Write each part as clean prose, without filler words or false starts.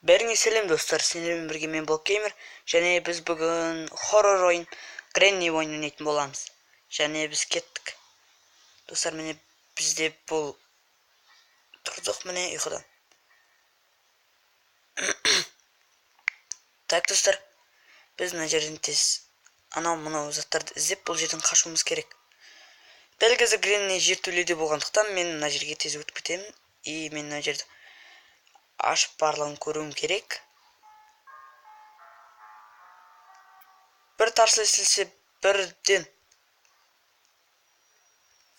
Бәріңе сәлем достар, сендермен бірге мен Блокгеймер, және біз бүгін хоррор ойын Гренни ойын ойнайтын боламыз. Және біз кеттік. Достар, міне бізде бұл тұрдық міне ұйқыдан. Так, достар, біз мына жерден тез анау мынау заттарды іздеп бұл жерден қашуымыз керек. Дәл қазір Гренни жертөледе болғандықтан мен мына жерге тез өтіп кетемін. И мен мына жерді ашып барлығын көруім керек. Бір тарсыл естілсе бірден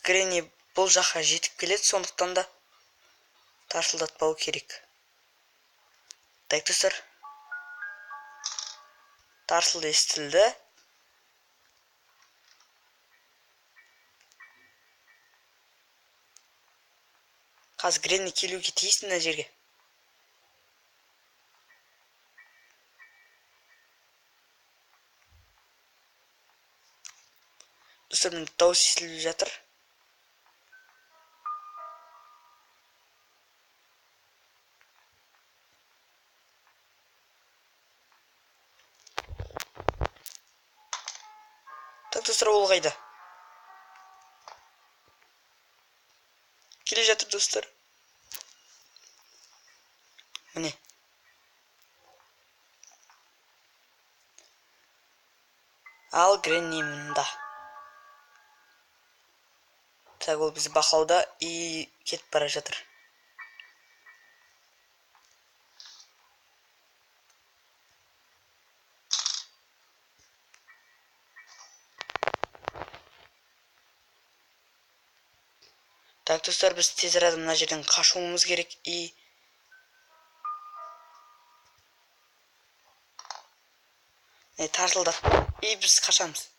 Гренни бұл жаққа жетіп келеді, сондықтан да тарсылдатпау керек. Так, достар, тарсыл естілді. Қазір Гренни келуге тиіс мына жерге. Достар, міне дауыс естіліп жатыр. Так, достар, ол қайда? Келе жатыр, достар. Міне. Ал Гренни мында. Так, ол бізді бақылауда и кетіп бара жатыр. Так, достар, біз тез арада мына жерден қашуымыз керек и тарсылдат и біз қашамыз.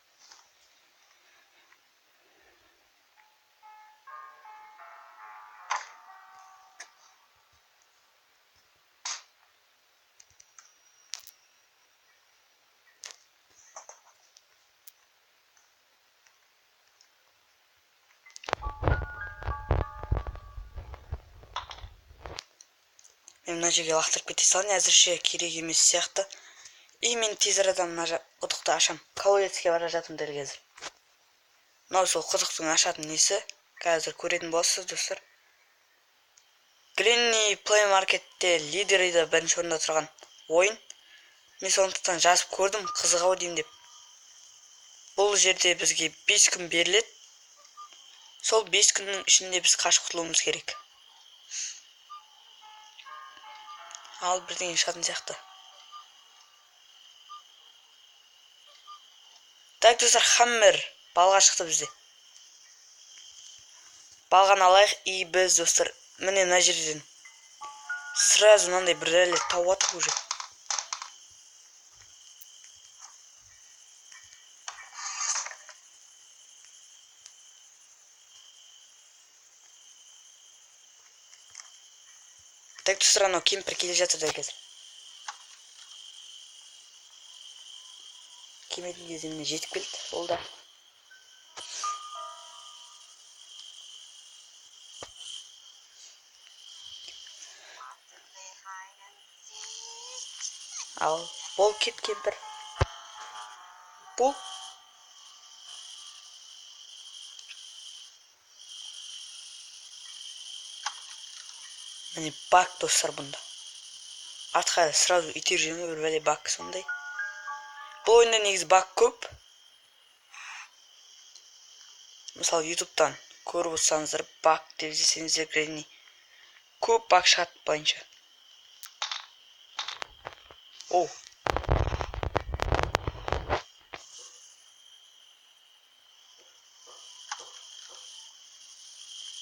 Мен мына жерге лақтырып кете салайын, әзірше керек емес сияқты. И мен тез арада мына құдықты ашам. Колодецке бара жатырмын дәл қазір. Мынау сол құдықтың ашатын несі, қазір көретін боласыз, достар. Гренни Play Marketте лидерді бірінші орында тұрған ойын. Мен сондықтан жазып көрдім, қызық ау деймін деп. Бұл жерде бізге 5 күн беріледі. Сол 5 күннің ішінде біз қашып құтылуымыз керек. Ал бірдеңе шығатын сияқты. Так, достар, хаммер балға шықты бізде. Балғаны алайық и біз, достар, міне мына жерден сразу мынандай бір дәлел тауып алдық уже. Так, достар, анау кемпір келе жатыр дәл қазір. Келмейтін кезде міне жетіп келді, ол да. Ал, бол кет кемпір. Бол. Міне бак, достар, бұнда. Артқа сразу итеріп жіберме, бір бәле бак сондай. Бұл ойында негізі бак көп. Мысалы, YouTube'тан көріп отырсаңыздар, бак деп іздесеңіздер, Гренни көп бак шығады былайынша. О.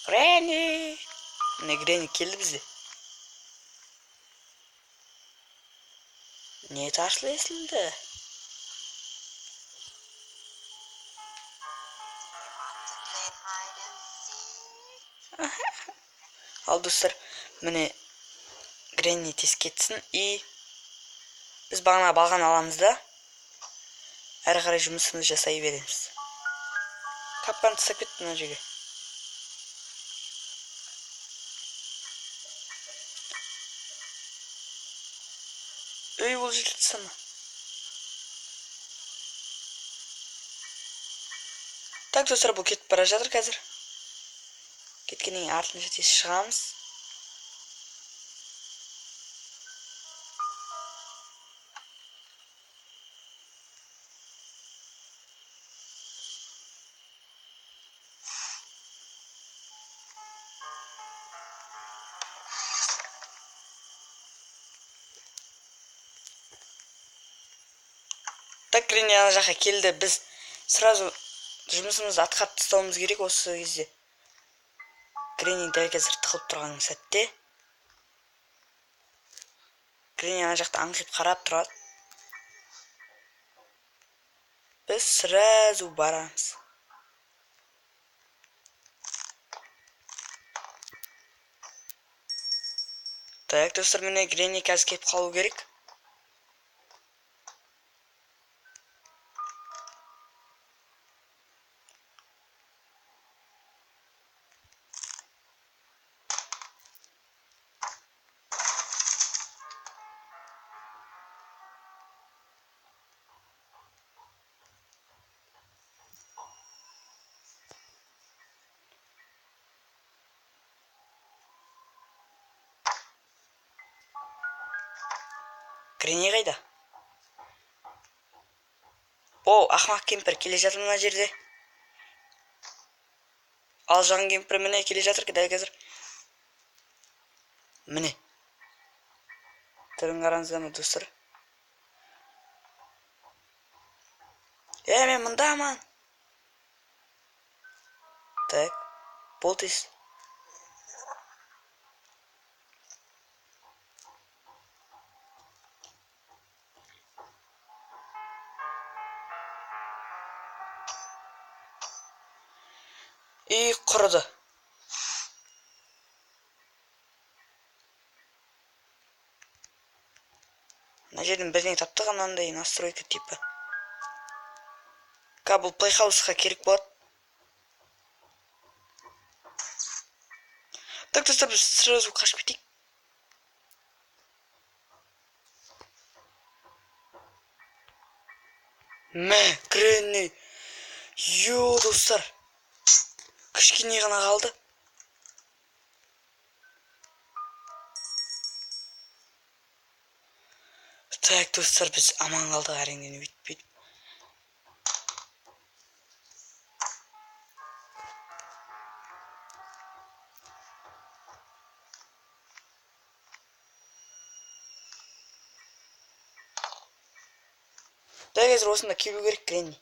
Гренни. Міне Гренни келді бізде. Не тарсыл естілді? Ал, достар, міне Гренни тез кетсін и біз бағана балған аламыз да әрі қарай жұмысымызды жасай береміз. Капкан тастап кетті мына жерге. Үй бұл жерде сана. Так, достар, бұл кетіп бара жатыр қазір. Кеткеннен кейін артынша тез шығамыз. Так, Гренни ана жаққа келді. Біз сразу жұмысымызды атқарып тастауымыз керек осы кезде. Гренни дәл қазір тығылып тұрған сәтте. Гренни ана жақта аңқиып қарап тұрады. Біз сразу барамыз. Так, достар, міне Гренни қазір келіп қалу керек. Гренни қайда? О, ақымақ кемпір келе жатыр мына жерде. Алжаған кемпір міне келе жатыр дәл қазір. Міне. Түрін қараңыздар ма, достар? Мен мындамын. Так, бол тез. И құрыды. Мына жерден бірдеңе таптық, анандай настройка типі. Бұл плейхаусқа керек болады. Так, достар, біз сразу қашып кетейік. Мә, Гренни. Йо, достар. Кішкене ғана қалды. Так, достар, біз аман қалдық әрине, өйтпейді. Дәл қазір осында келу керек Гренни.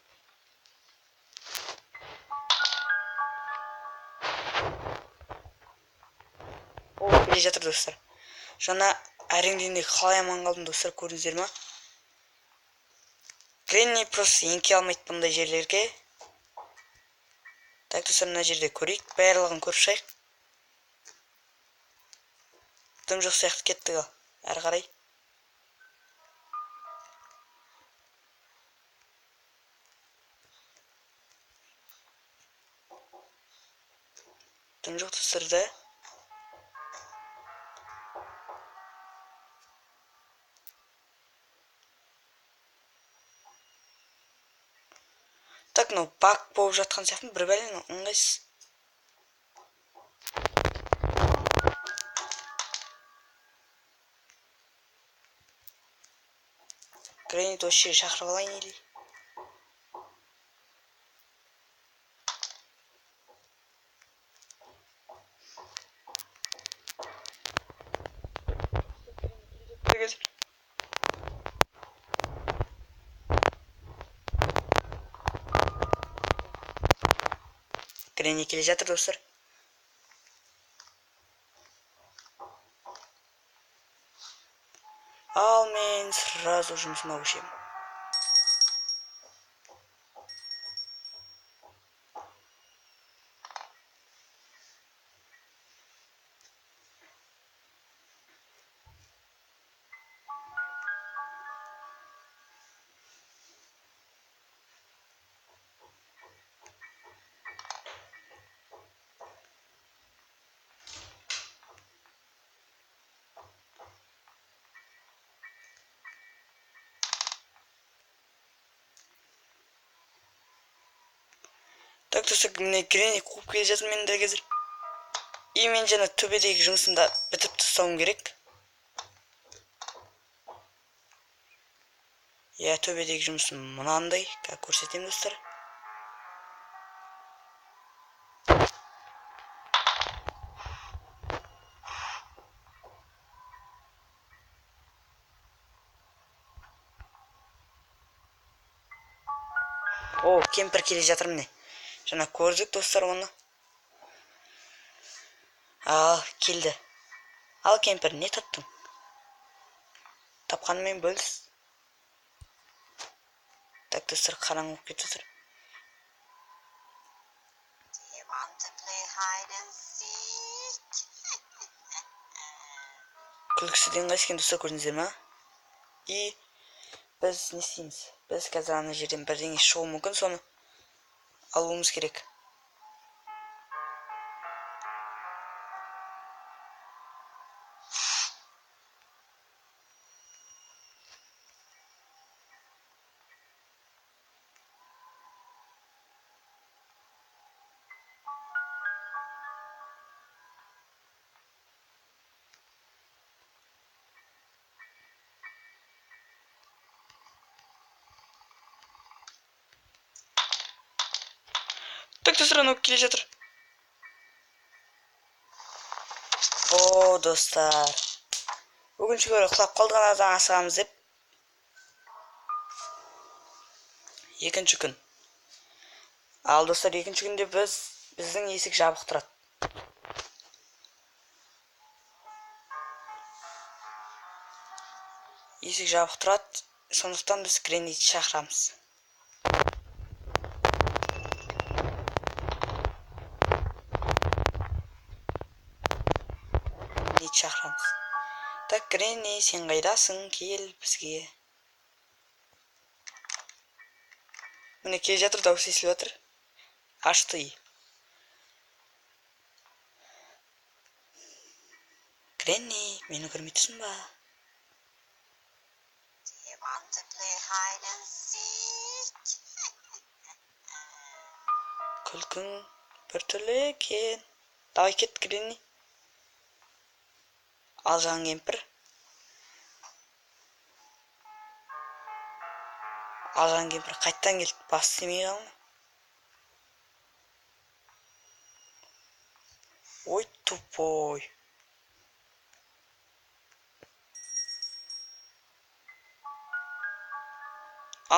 О, келе жатыр, достар. Жаңа әрең дегенде қалай аман қалдым, достар, көрдіңіздер ма? Гренни просто еңке алмайды бұндай жерлерге. Так, достар, мына жерде көрейік, барлығын көріп шығайық. Дым жоқ сияқты, кеттік ал, әрі қарай. Дым жоқ, достар, да? Так, мынау баг болып жатқан сияқты, бір бәле ыңғайсыз. Гренниді осы жерге шақырып алайын или? Гренни келе жатыр, достар. Ал мен сразу жұмысыма көшемін. Так, достар, міне Гренни қуып келе жатыр мені дәл қазір. И мен жаңа төбедегі жұмысымды бітіріп тастауым керек. Иә, төбедегі жұмысым мынандай. Қазір көрсетемін, достар. О, кемпір келе жатыр міне. Жаңа көрдік, достар, оны. Ал, келді. Ал, кемпір, не таптың? Тапқанымен бөліс. Так, достар, қараңғы болып кетіп жатыр. Күлкісі де ыңғайсыз екен, достар, көрдіңіздер ма? И біз не істейміз? Біз қазір ана жерден бірдеңе шығуы мүмкін, соны алуымыз керек. Так, достар, анау келе жатыр. О, достар. Өкінішке орай құлап қалдық, анадан асығамыз деп. Екінші күн. Ал, достар, екінші күнде біздің есік жабық тұрады. Есік жабық тұрады, сондықтан біз Гренниді шақырамыз. Шақырамыз. Так, Гренни, сен қайдасың? Кел бізге. Міне келе жатыр, дауыс естіліп жатыр. Ашты. Гренни, мені көрмей тұрсың ба? Күлкің біртүрлі екен. Давай кет, Гренни. Алжан кемпір. Алжан кемпір қайттан келді, бас тимей қалма. Ой, тупой.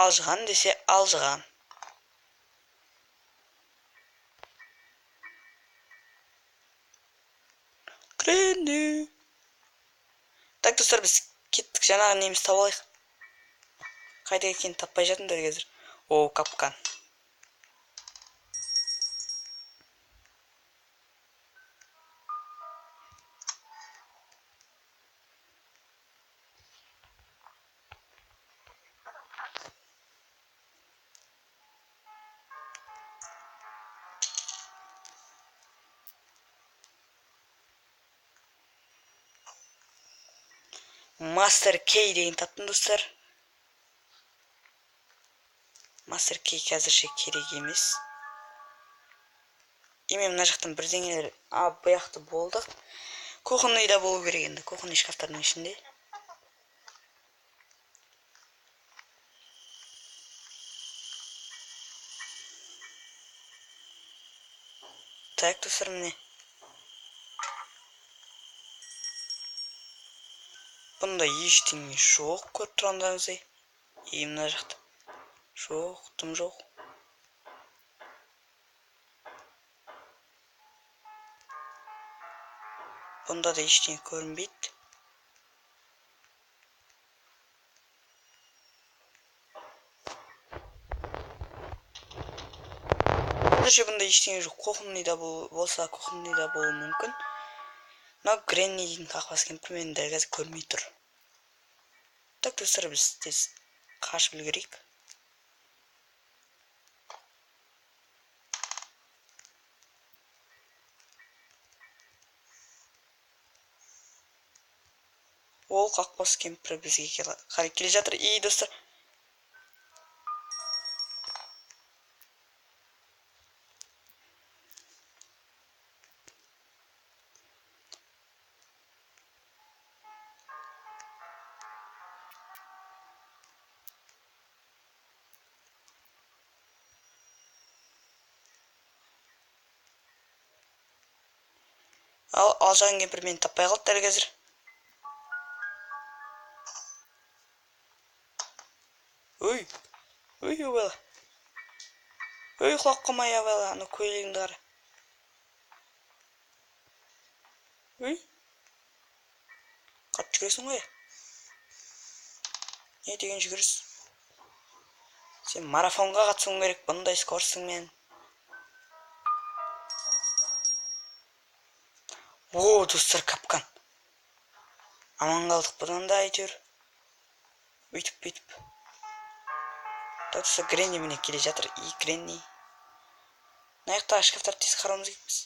Алжыған десе алжыған. Гренни. Так, достар, біз кеттік, жаңағы неміз тауып алайық. Қайда кеткенін таппай жатырмын дәл қазір. О, капкан. Мастер Кей деген таптым, достар. Мастер Кей қазірше керек емес. И мен мына жақтан бірдеңелер, бұяқты болдық. Кухонный да болу керек енді, кухонный шкафтардың ішінде. Так, достар, міне. Бұнда ештеңе жоқ, көріп тұрғандарыңыздай. И мына жақта жоқ, тым жоқ. Бұнда да ештеңе көрінбейді. Әзірше бұнда ештеңе жоқ. Кухонный да болса, кухонный да болуы мүмкін. Мынау Гренни дейтін қақпас кемпір мені дәл қазір көрмей тұр. Так, достар, біз тез қашып үлгерейік. Ол қақпас кемпір бізге қарай келе жатыр. И, достар, Ал алжаған кемпір мені таппай қалды дәл қазір. Ой, ой, бала. Ой, құлап қалмай, бала, ана көйлегіңді қара. Ой. Қатты жүгіресің ғой. Не деген жүгіріс? Сен марафонға қатысуың керек бұндай скорсыңмен. О, достар, капкан. Аман қалдық бұдан да әйтеуір. Өйтіп бүйтіп. Так, достар, Гренни міне келе жатыр. И Гренни. Мына жақтағы шкафтарды тез қарауымыз керекпіз.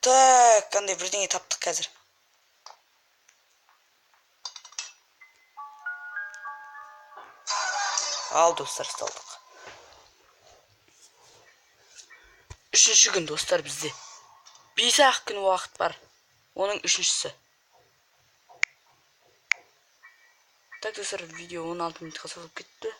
Так, қандай бірдеңе таптық қазір. Ал, достар, ұсталдық. Үшінші күн, достар, бізде. 5-ақ күн уақыт бар. Оның үшіншісі. Так, достар, видео 16 минутқа созылып кетті.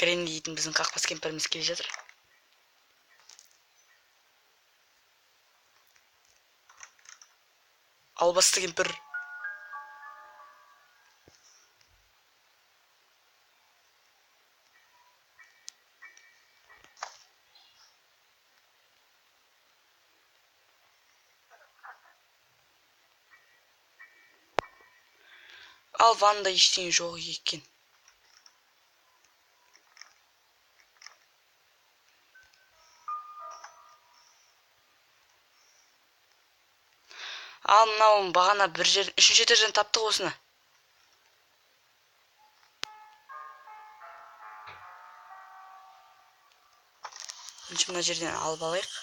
Гренни дейтін біздің қақпас кемпіріміз келе жатыр. Албасты кемпір. Ал ваннада ештеңе жоқ екен. Ал мынау бағана бір жер, үшінші этаждан таптық осыны. Бірінші мына жерден алып алайық.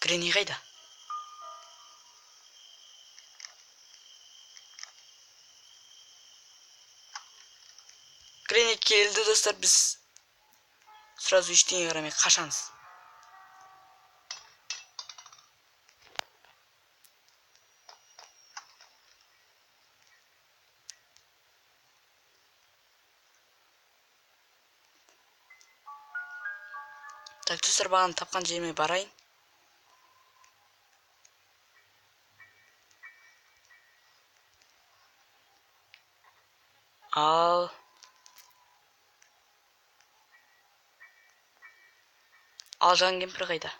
Гренни қайда? Гренни келді, достар, біз сразу ештеңе қарамай қашамыз. Так, достар, бағана тапқан жеріме барайын. Ал алжан кемпір қайда?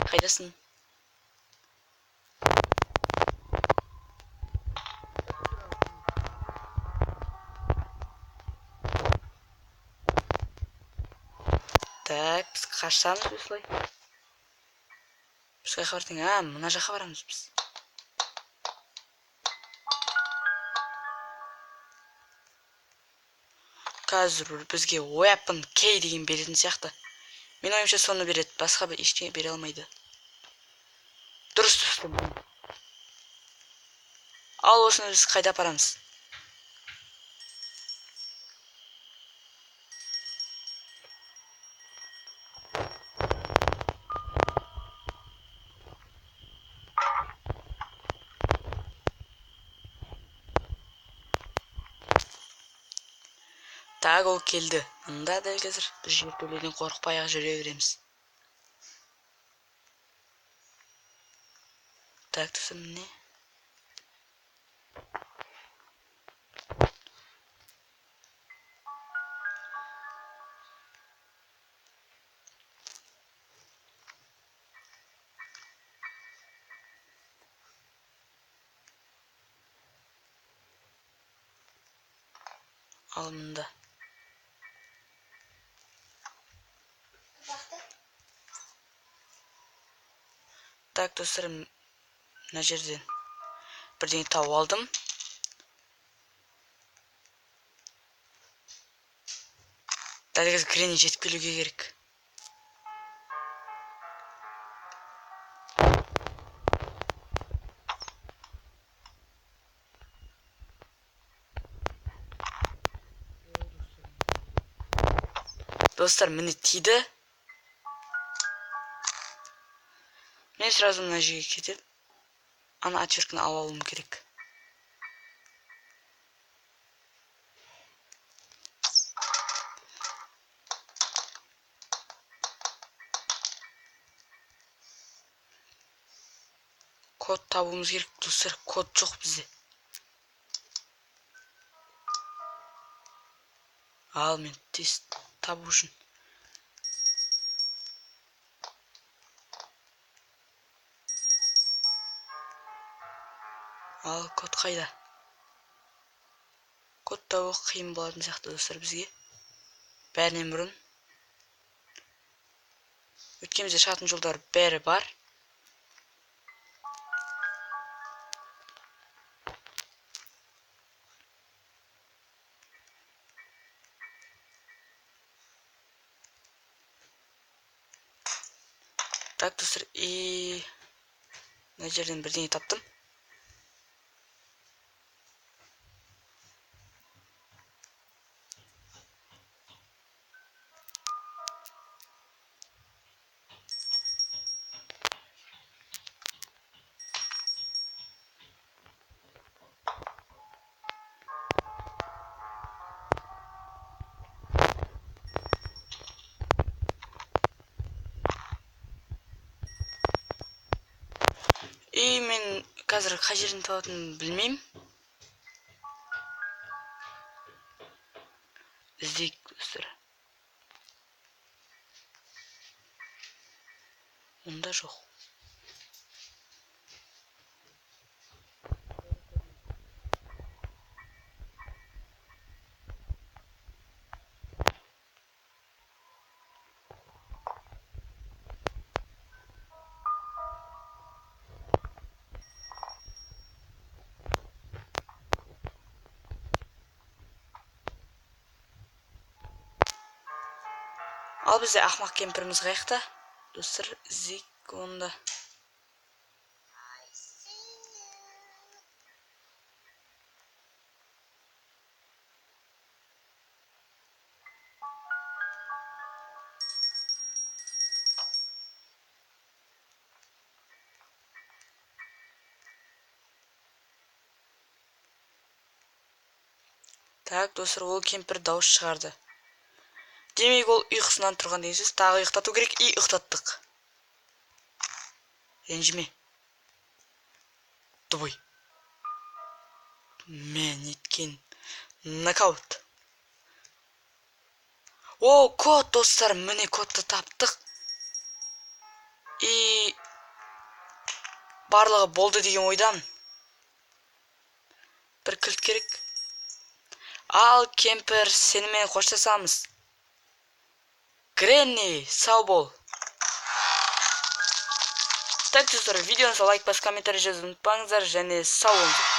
Қайдасың? Так, біз қашамыз осылай. Біз қай жаққа бардық? А, мына жаққа барамыз біз. Қазір бізге weapon key деген беретін сияқты. Мен ойымша соны береді, басқа бір ештеңе бере алмайды. Дұрыс, достар. Ал осыны біз қайда апарамыз? Так, ол келді. Мында дәл қазір біз жертөледен қорықпай ақ жүре береміз. Так, достар, міне. Ал мында. Так, достар, мына жерден бірдеңе тауып алдым. Дәл қазір Гренни жетіп келуге керек. Достар, міне тиді. Мен сразу мына жерге кетіп, ана отвертканы алып алуым керек. Код табуымыз керек, достар, код жоқ бізде. Ал мен тез табу үшін. Ал код қайда? Код табу қиын болатын сияқты, достар, бізге. Бәрінен бұрын. Өйткені бізде шығатын жолдар бәрі бар. Так, достар, и мына жерден бірдеңе таптым. И мен қазір қай жерден табатынымды білмеймін. Іздейік, достар. Онда жоқ. Ал бізде ақмақ кемпіріміз қаяқта? Достар, іздейік онда. Так, достар, ол кемпір дауыс шығарды. Демек, ол ұйқысынан тұрған деген сөз, тағы ұйықтату керек, и ұйықтаттық. Ренжіме. Дубай. Мен неткен нокаут. О, код, достар, міне кодты таптық. И барлығы болды деген ойдамын. Бір кілт керек. Ал, кемпір, сенімен қоштасамыз. Гренни, сау бол. Так, достар, видеоны лайк басып, комментарий жазуды ұмытпаңыздар және сау болыңыздар.